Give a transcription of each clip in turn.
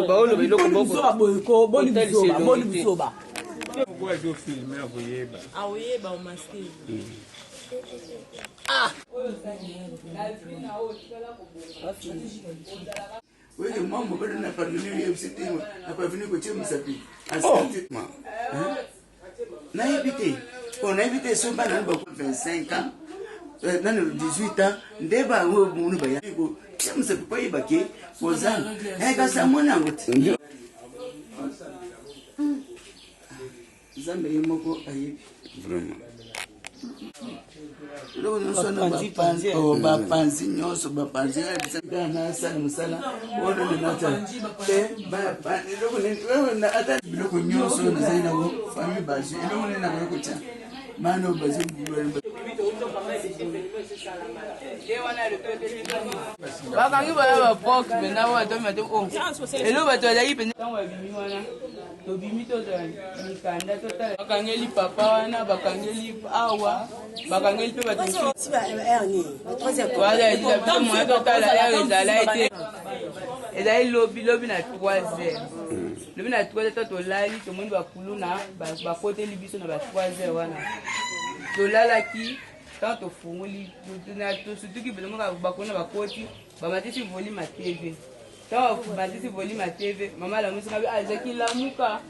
Baoloba eloko moko buzoba boye ko boni buzoba boni buzoba. Pourquoi azo filmer akoyeba? Aoyeba o masque. Ah. Oyeke mwa mobali na parvenir oyebisi te na parvenir kotie mosapi nayebi te po nayebi te so bana bako 25 ans euh, nano 18 ans nde bango munu baya kotia mosapi po ayeba ke kozanga eh, kasi amoni yango te Nzambe ye moko ayebi. Vraiment. Eloko nyonso na bapanzi oh, bapanzi nyonso bapanzi nasala mosala oyo nenata te eloko nini ata biloko nyonso nazali nango famille bazwi eloko nini nakoki kotya bana oyo bazwi bakangi bana bapoke mpenza oyo batomi bato eloko bato bazalaki mpenza ntango babimi wana Tobimi tozwa mikanda totala. Bakangeli papa wana, bakangeli awa, bakangeli mpe bato mosusu. Moyen totala heure ezalaki te. Ezali lobi lobi na 3 heures. Lobi na 3 heures to tolali tomoni bakuluna bakoteli biso na ba 3 heures wana. Tolalaki ntango tofungoli tosutuki bakuluna bakoti bamatisi volume ya TV. Tango batisi volume ya TV, mama alamusi nga ah Jackie lamuka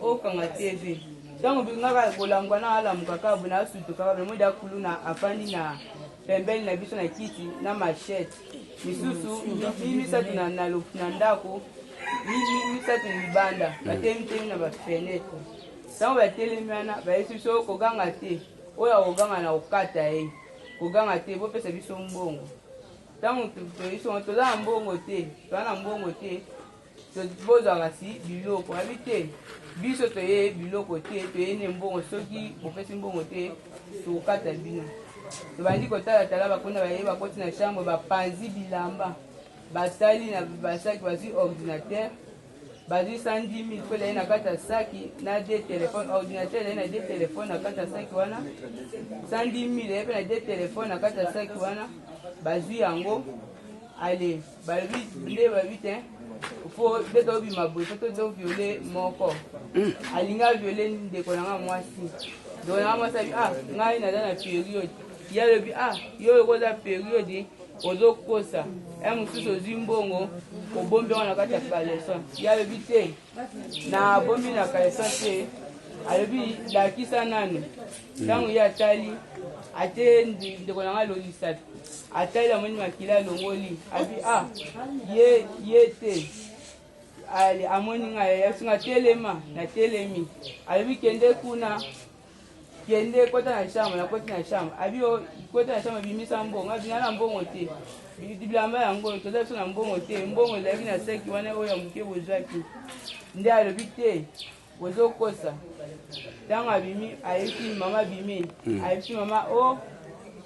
okanga TV. Tango nga kaka kolamuka na alamuka kaka boye nasutuka kaka namoni da kuluna afandi na pembeni na biso na kiti na machette misusu misato na, na, na ndako misato libanda batelemi na bafenetre. Ntango batelemi wana bayebisi biso koganga te, oyo akoganga na kokata ye, koganga te, bopesa biso mbongo. Ntango toyebisi bango toza na mbongo te, toza na mbongo te, bozwa kasi biloko. Babi te, biso toye biloko te, toye nde mbongo. Soki bopesi mbongo te, tokokata bino. Tobandi kotalatala, bakunda baye bakoti na chambre, bapanzi bilamba, basali na basaki, bazwi ordinateur bazwi 110 000 mpo ezali na kati ya saki na de telefone ordinateur ezali na de telefone na kati ya saki wana 110 000 ezali mpe na de telefone na kati ya saki wana bazwi yango ale balobi nde balobi te fo nde tobima boye fo toviole moko hmm. alingi aviole ndeko na nga mwasi ndeko na nga mwasi abi ah ngai naza na periode ye alobi ah yo okoza periode Ozo kosa ya mosusu ozwi mbongo obombi yango na kati ya caleçon. Ye alobi te na bombi na caleçon te, alobi lakisa nanu. Ntango ye atali ate ndeko na ngai alongisa atali amoni makila alongoli abi ah ye ye te ale amoni ngai yasinga telema natelemi alobi kende kuna Kende kota na chambre, na koti na chambre. Abi o kota na chambre bimisa mbongo. Abi na mbongo te. Bilamba yango toza biso na mbongo te. Mbongo ezalaki na saki wana oyo ya moke bozwaki. Nde alobi te ozokosa. Ntango abimi ayebisi mama abimi. Hmm. Ayebisi mama o oh,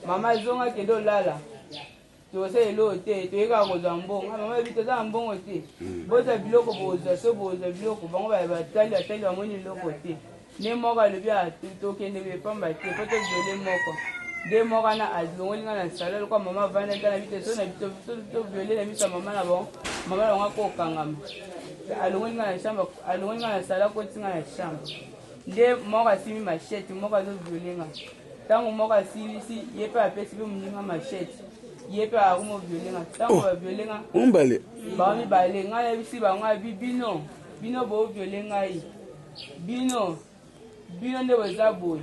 mama zonga kende olala. Tokosala eloko te, toye kaka kozwa mbongo. Ah, mama yebi toza na mbongo te. Hmm. Bozwa biloko bozwa, so bozwa biloko. Bango batali batali bamoni eloko te. Nde moko alobi ah, tokende boye pamba te, po toviole moko. Nde moko wana alongoli nga na salon lokola mama avandaki na biso so na biso toviole na miso ya mama na bango, mama na bango akokangama. Alongoli nga na chambre, alongoli nga na salon akotisi nga na chambre. Nde moko asimbi machette, moko azoviole nga. Tango moko asilisi ye pe apesi pe moninga machette ye pe akomo viole nga tango oh, ba viole nga mibale bango mibale ngai nayebisi bango abi bino bino bo viole ngai bino bino nde boza boye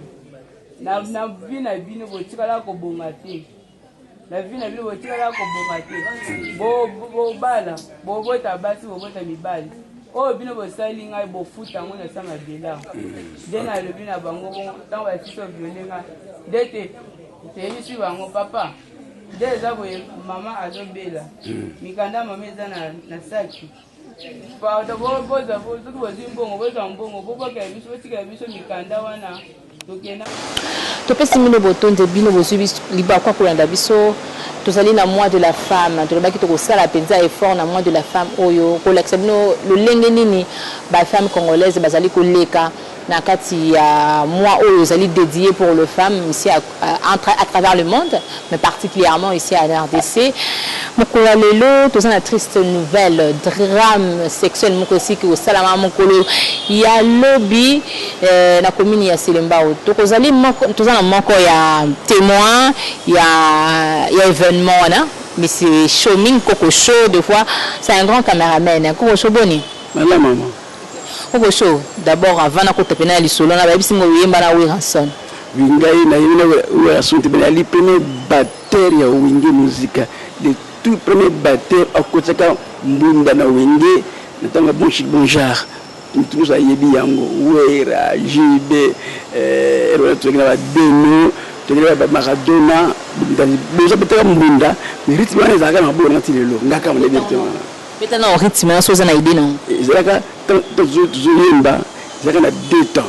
na, na vie na bino botikala kobonga te na vie na bino botikala kobonga te bobala bobota basi bobota mibali oyo bino bosali ngai bofuta yango na sa mabela nde nalobi na bango bongo ntango basisi oviole ngai nde te toyebisi bango papa nde eza boye mama azobela mikanda mama eza na saki Pardon, bozwa soki bozwi mbongo bozwa mbongo bobwakela biso botikela biso mikanda wana tokenda. Topesi bino botondi bino bozwi libaku ya kolanda biso. Tozali na mois de la femme, tolobaki tokosala mpenza effort na mois de la femme oyo kolakisa bino lolenge nini ba femmes congolaises bazali koleka. Na kati ya mois oyo ezali dedie pour le femme ici à, entre, à travers le monde, mais particulièrement ici à RDC. Mokolo ya lelo toza na triste nouvelle, drame sexuel moko esiki kosalama mokolo ya lobi eh, na commune ya Selembao. Tokozali moko, toza na moko ya témoin ya événement wana, monsieur Shoming Koko Show. Des fois c'est un grand caméraman. Koko Show, boni? Malamu, mama. Koko Show, d'abord, avant nakota pena ya lisolo na bayebisi ngo oyemba na Werrason. Ngai nayebi na Werrason te. Nali premier batteur ya Wenge Musica, le tout premier batteur akotiaka mbunda na Wenge na ntango ya Bon Chic Bon Genre. Mutu nyonso ayebi yango, Wera, JB, wana tozalaki na badeno, tozalaki na bamaradona, boza betaka mbunda, mais rythme wana ezalaka na maboko nanga ti lelo. Nga kaka nayebi rythme wana. Beta na rythme wana so oza na idée nango. Ezalaka, tozoyemba, ezalaka na deux temps.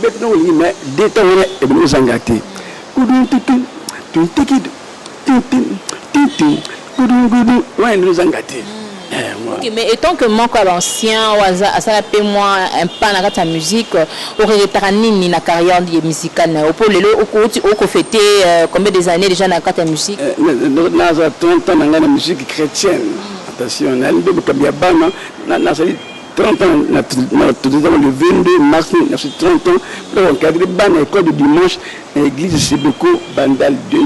Beta ntango olingi, mais deux temps wana ebongi ozanga te. Kudu tutu tuntiki tintin tintin kudu kudu wana nde ozanga te. Ok, mais étant que moko ya l'ancien oyo asala mpe mwa un pas na kati ya musique, oregrettaka nini na carrière musicale na yo? Po lelo okouti okofêter combien des années déjà na kati ya musique? Nazala 30 ans na ngai na musique chrétienne. Attention, nali mpe mokambi ya bana. Nazali 30 ans na le 22 mars, nasali 30 ans mpona koencadrer bana école de dimanche na église Sebeko Bandal 2,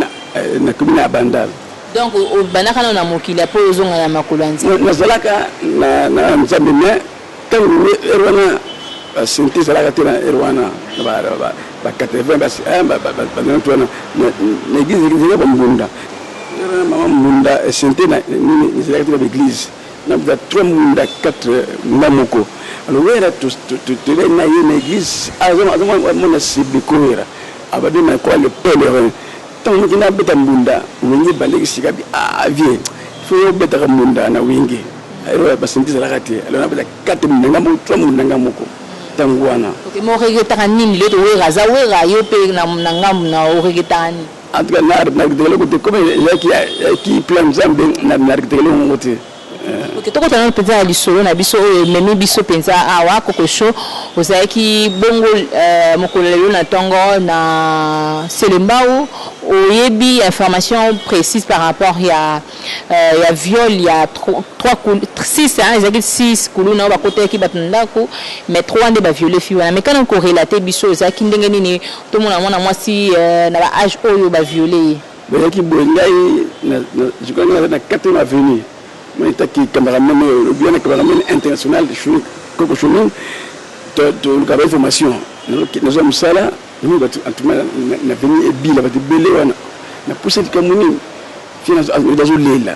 na commune ya Bandal. Donc obandaka nano na mokili, apo ozonga na makolo ya Nzambe? Nazalaka na Nzambe, mais ntango heure wana basynthé ezalaka te. Na heure wana, ba 80, bananti wana, na église ezalaka bambunda. Mama, mbunda synthé nini ezalaka te na baéglise. Nabuta 3 mbunda, 4 mbunda moko. Alors Wera, tolai na ye na église, azomona Sebeko. Wera ababema kwa le pèlerin. Ntango moki nabeta mbunda, Wenge baleki sika bi: "Ah vieux, faut obetaka mbunda na Wenge." Basynthé ezalaka te. Alors nabeta 4 mbunda nga moko, 3 mbunda nga moko ntango wana. Mais oregrettaka nini lelo? Wera aza Wera, yo mpe na ngambu na oregrettaka nini? En tout cas, naregrettaka eloko te. Comme ezalaki plan Nzambe, naregrettaka eloko moko te. Ok, tokotana mpenza ya lisolo na biso oyo ememi biso mpenza awa. Kokosho, ozalaki bongo mokolo lelo na ntongo na Selembao, oyebi information précise par rapport ya viol ya 3, 6, ezalaki 6 kuluna oyo bakotelaki bato na ndako, mais 3 nde baviole fille wana. Mais kana korelater biso ezalaki ndenge nini, tomona mwana mwasi na baâge oyo baviole ye. Bazalaki boye. Ngai je crois na 4e avenue. Moi etaki cameraman oyo olobi wana, cameraman international Koko Shomin. Toluka bainformation, nazwa mosala, namoni bato antuma na veni ebila, bato ebele wana. Napusa likambo nini, fille azolela.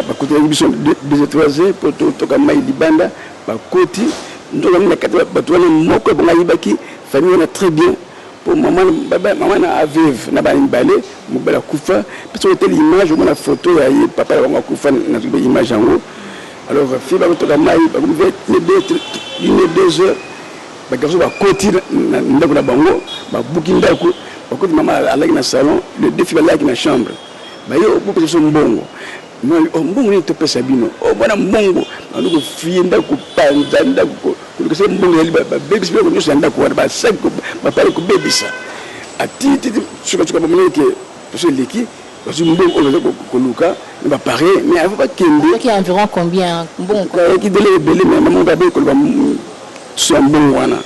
Bakotelaki biso 2, 3 heures po toka mai libanda. Bakoti ntoka na kati bato wana. Moko ebongo ayibaki famille wana très bien, po mama na veuve na bana mibale, mobali akufa. Mpe soki oteli image, omona photo ya ye, papa na bango akufa na image yango. Alors fille bakotoka mai, bakomi 1, 2 heures, bagarçon bakoti na ndako na bango, babuki ndako, bakoti. Mama alaki na salon, les deux filles balaki na chambre. Baye: "Bopesa biso mbongo." "Mbongo nini topesa bino?" "Bwana mbongo." Bandi kofouiller ndako, kopanza ndako, koluka soki mbongo ezali. Babebisi biloko nyonso ya ndako wana, basaki, bapale kobebisa atititi. Sukasuka bamoni ke poso eleki, bazwi mbongo oyo baza koluka na baappareil, mais avant bakende. Environ combien mbongo? Ayaki dele ebele, mais mama babe koloba so ya mbongo wana,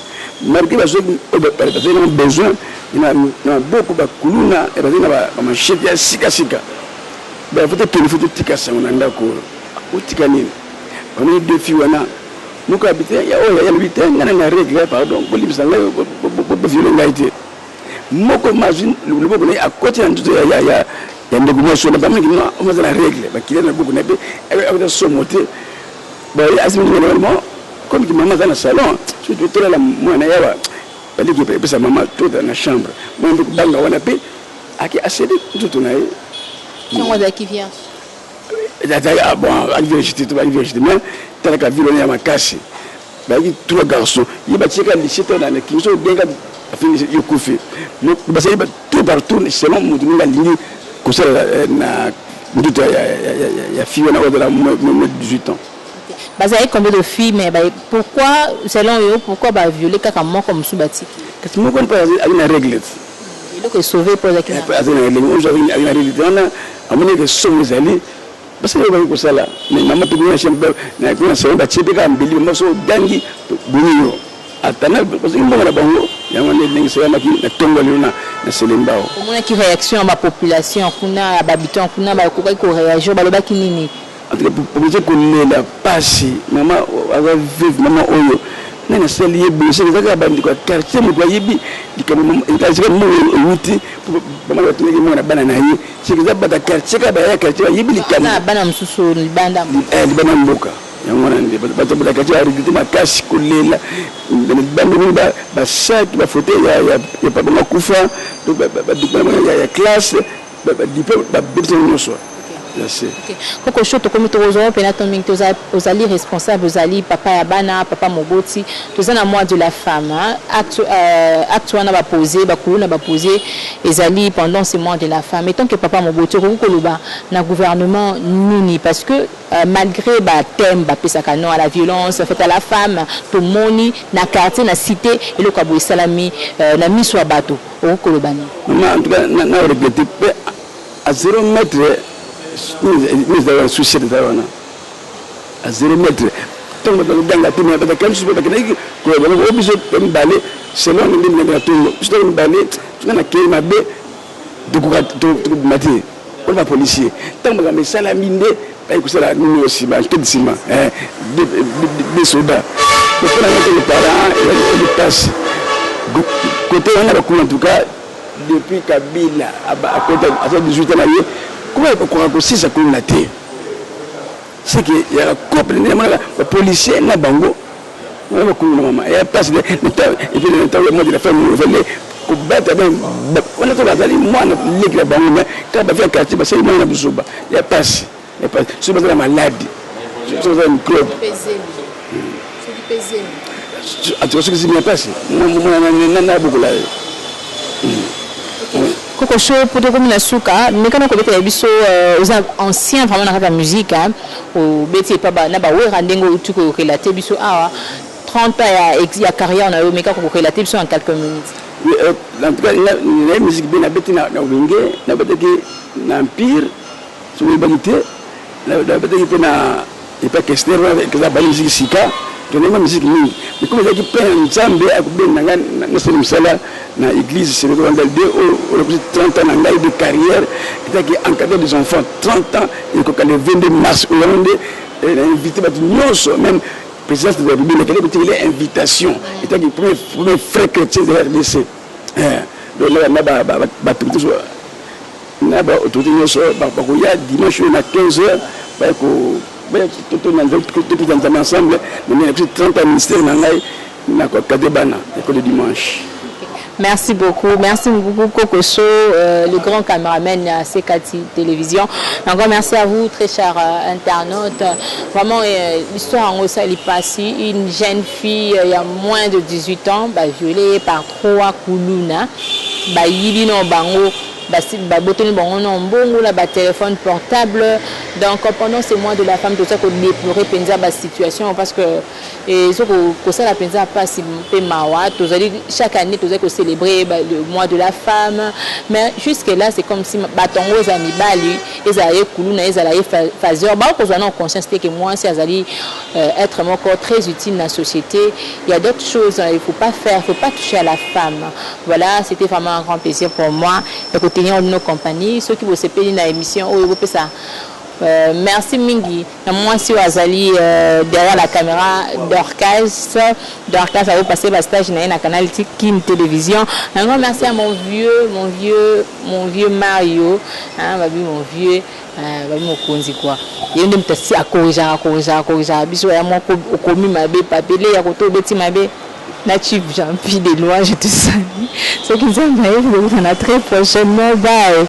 malgré bazwaki oyo bazali na besoin na maboko. Bakuluna bazali na bamachettes ya sikasika. Bafo tokende, fo totika sango na ndako oyo. Otika nini? Bamoni deux filles wana, moko abi te, oyo yalobi te: "Ngai na règle, pardon, bolimbisa ngai, bovioler ngai te." Moko mazwi loboko na ye, akoti na nzoto ya ndeko mwasi wana. Bamoniki no aza na règle, bakili na loboko na ye mpe akota somo te. Azimimo comme ki mama aza na salon, soki tolala mwana yawa, baliki epesa mama tota na chambre. Mwana mpe kobanga wana mpe ake asede nzoto na ye. Yango azalaki vierge? Bon, aki vierge te, to aki vierge te, mais talaka ville wana ya makasi. Bayaki trois garçons, ye batieka lycée te na kingi. So obenga afini, yo kufi. Basali tout partout selon moto ndenge alingi kosala na nzoto ya fille wana oyo azala moins de 18 ans. Bazalaki combien de filles mais ba, pourquoi selon yo pourquoi ba violer kaka moko mosusu batiki? Kasi moko mpe azali na règle. Eloko esauve mpo azalaki na azali na règle, oyo azali na règle te wana amoni ke somo ezali basali oyo baki kosala. Mais mama mpe kuna chambre na kuna salon batie mpe kaka mbeli, mama so ogangi boni yo atana bazongi mbongo na bango. Yango nde ndenge esalamaki na ntongo ya lelo na Selembao. Omonaki réaction ya bapopulation kuna, ya bahabitant kuna, bakokaki koréagir, balobaki nini? En tout cas, population kolela pasi. Mama aza veuve, mama oyo nani asali ye boye? Soki eza kaka bandeko ya quartier, moto ayebi likambo esika mbongo ewuti, mama batongaki mbongo na bana na ye, soki eza bato ya quartier, kaka baya quartier bayebi likambo. Na bana mosusu libanda? Libanda mboka. Yango wana nde bato ya quartier baregretter makasi, kolela libanda mingi, basaki, bafauteuil ya papa makufa, ya classe, badiplôme babebisa nyonso. Koko Sho, tokomi tokozwa mpena to mingi. Ozali responsable, ozali papa ya bana, papa moboti. Toza na mois de la femme. Acte, acte wana bapose, bakuluna bapose, ezali pendant ce mois de la femme. Etant que papa moboti, okoki koloba na gouvernement nini? Parce que malgré bathème bapesaka, non à la violence faite à la femme, tomoni na quartier, na cité, eloko ya boye esalami na miso ya bato. Okoki koloba nini? Mama, en tout cas na regretter mpe. À 0 mètre ezala wana, suicide ezala wana à 0 mètre. Ntango bato bakoganga te, me bato mosusu bakendaki koloba o biso mibale, selon nde ndenge na tongo biso to mibale soki na kei mabe tokobima te mpona bapolicier. Ntango makambo esalami nde bayi kosala nini nsima, enquête nsima de soda mpona nga teke parent ezali mpasi côté wana. Bakuna, en tout cas depuis Kabila akota, aza 18 ans na ye, koma bakoka kosisa kuna te. C'est que yaka couple nde namonaka bapolicier na bango wana bakulu na mama ya place. Et puis na ntango ya mois de la femme, ezali kobeta wana to bazali mwana leki na bango, mais kaka bavi ya quartier basali mwana na buzoba ya pasi ya pasi. Soki baza na maladie, soki baza na microbe, en tout cas soki zimi ya pasi, mwana na bokola ye. Koko Sho, po tokomi na suka, mekana kobetela biso. Oza ancien vraiment na kati ya musique, obeti epa na bawera, ndenge outi korelater biso awa, 30 ans ya carrière na yo. Meka korelater biso en quelques minutes. Oui, en tout cas na musique mpe nabeti na Wenge, nabetaki na Empire, soki oyebaki te, nabetaki mpe na epa Kester wana eza bali musique sika. Tonayeba musique mingi, mais comme ezalaki plein ya Nzambe akobenga ngai, nasala mosala na église Seleko Bandal 2 oyo olakosi 30 ans na ngai de carrière, etaki encadreur des enfants. 30 ans ekoka le 22 mars oyo. Yango nde na invité bato nyonso, même présidence de la République nakende kotikela invitation, etaki premier frère chrétien de la RDC. Donc na bato nyonso na baautorité nyonso bakoya dimanche oyo na 15 heures, baya tokita Nzambe ensemble. Na 30 ans ministère na ngai na koencadrer bana école de dimanche. Merci beaucoup. Merci beaucoup, Coco Show, le grand caméraman à C4 Télévision. Encore merci à vous, très chers internautes. Vraiment, l'histoire en ça passe. Une jeune fille, il y a moins de 18 ans, bah, violée par trois kuluna. Bah, yibi no bango, babotoli bango na mbongo na batéléphone portable. Donc pendant ces mois de la femme, toza kodéplorer mpenza basituation, parce que ezo kosala mpenza mpasi mpe mawa. Tozali chaque année tozali kocélébrer le mois de la femme, mais jusque là c'est comme si bato yango ezala mibali, ezala ye kuluna, ezala ye faiseur, bakozwa na conscience te ke mwasi azali être moko très utile na société. Il y a d'autres choses il faut pas faire, il faut pas toucher à la femme. Voilà, c'était vraiment un grand plaisir pour moi ya kotenir nos compagnies. Soki bosepeli na émission oyo, bopesa merci mingi na mwasi oyo azali derrière la caméra, Dorcas. Dorcas azopasser bastage na ye na Canal Kin Télévision. Un grand merci à mon vieux, mon vieux, mon vieux Mario, hein, babi mon vieux, babi mokonzi quoi. Ye nde moto asi akorrigeaka, akorrigeaka, akorrigeaka biso ya moko. Okomi mabe papele ya koto, obeti mabe na Chief Jean-Pi de loin, je te salue. Soki Nzambe ayebi, kokutana très prochainement. Bye.